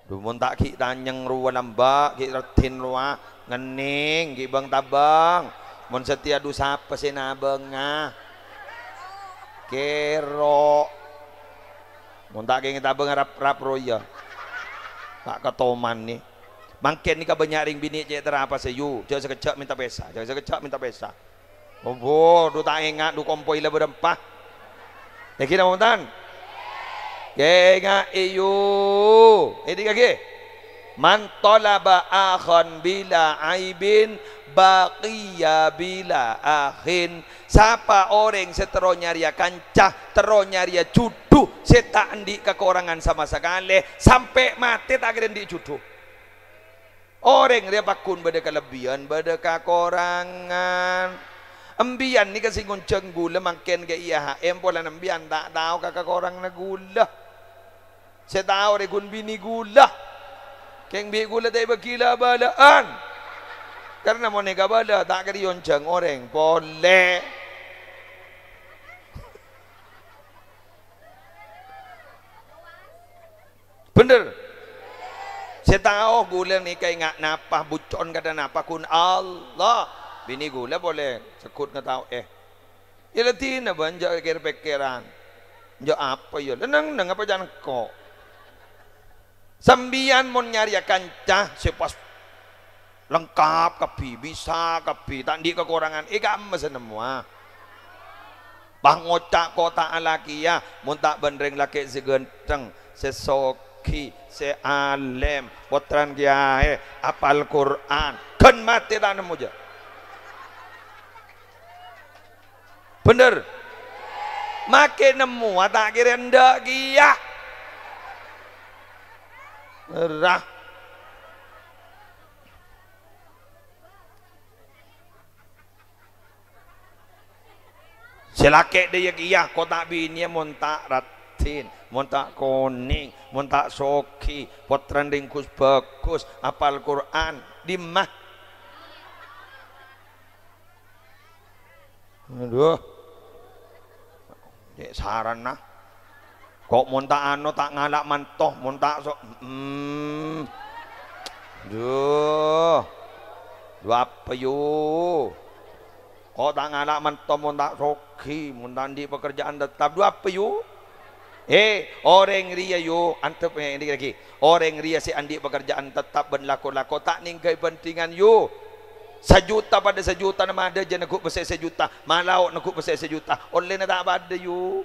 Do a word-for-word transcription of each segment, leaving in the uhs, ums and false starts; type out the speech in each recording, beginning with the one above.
Dhu, mon ta' ghi' tanyèng rowa lambâ', ghi' raddhin rowa, ngennèng, ghi' bâng-tabâng. Mon satèya, dhu, sapa sè nabângnga? Kèro. Mon ta' kèngèng tabâng, rap-rap rowa, iyâ. Ta' katomanè. Mangkèn nèka bânnya' rèng binè' cè' terrapasè, yu. Jhâ' sakejjhâ' mènta pèsa, jhâ' sakejjhâ' mènta pèsa. Obbhu, dhu ta' enga', dhu kompoy la bârâmpa. Èngghi napa bhunten? Kènga'è, yu. Èdhingngaghi. "Man thalaba akhan bila aibin, baqiya bila akhin." Sapa orèng sè terro nyarèya kanca, terro nyarèya jhudhu sè ta' andi' kakorangan sama sakalè, sampè' matè ta' kèra andi' jhudhu. Orèng rèya pagghun bâdâ kalebbiyân, bâdâ kakorangan. Empèyan nèka sè ngonjhâng ghulâ mangkèn ka I A H M, polana empèyan ta' tao ka kakoranganna ghulâ. Sè tao rè ghun binè ghulâ. Kèng bi' ghulâ ta' èbâghi la-bâlâ'ân. Karna mon èkabâlâ, ta' kèra èonjhâng orèng polè. Bhender. Sè tao ghulâ nèka enga' napa, bucco'en kadhâ' napa, ghun Allah. Binè ghulâ polè segghut ngatao'è. Iyâ la dinah, bân, jhâ' kèr-pèkkèran. Jhâ' apa, iyâ? La neng-neng apa jhâ' engko'? Sampèyan mon nyarèya kanca sè pas lengkap kabbhi, bisa kabbhi, ta' andi' kakorangan, è ka'emma sè nemmowa. Pas ngoca' kota'a lakèya, mon ta' bân rèng lakè' sè ghântheng, sè soghi, sè alèm, pottrana kèyaè, apal Qur'an, ghân matè ta' nemmo, jhâ'. Bhender. Makè nemmowa ta' kèra endâ' kèya. Merah. Sè lakè' dâ' iyâ kèya, ko' ta' binèya mon ta' raddhin, mon ta' konèng, mon ta' soghi, pottrana rèng ghus-bhâghus, apal Qur'an. Dimma? Adhu. Cè' sarana. Ko' mon ta' ano, ta' ngala' manto, mon ta' so-, mm. Adhu. Dhu apa, yu? Ko' ta' ngala' manto, mon ta' soghi, mon ta' andi' pakarja'an tettap. Dhu apa, yu? Eh, orèng rèya, yu, antep, eh, ini lagi. Orèng rèya sè andi' pakarja'an tettap bân lako-lako ta' nèngghâi bhândhingan, yu. Sajuta padâ sajutana madâjâ neggu' pèssè sajuta, malao neggu' pèssè sajuta, ollèna ta' padâ, yu.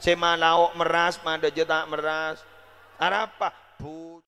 Sè malao merras, madâjâ ta' merras. Arapa? Bu-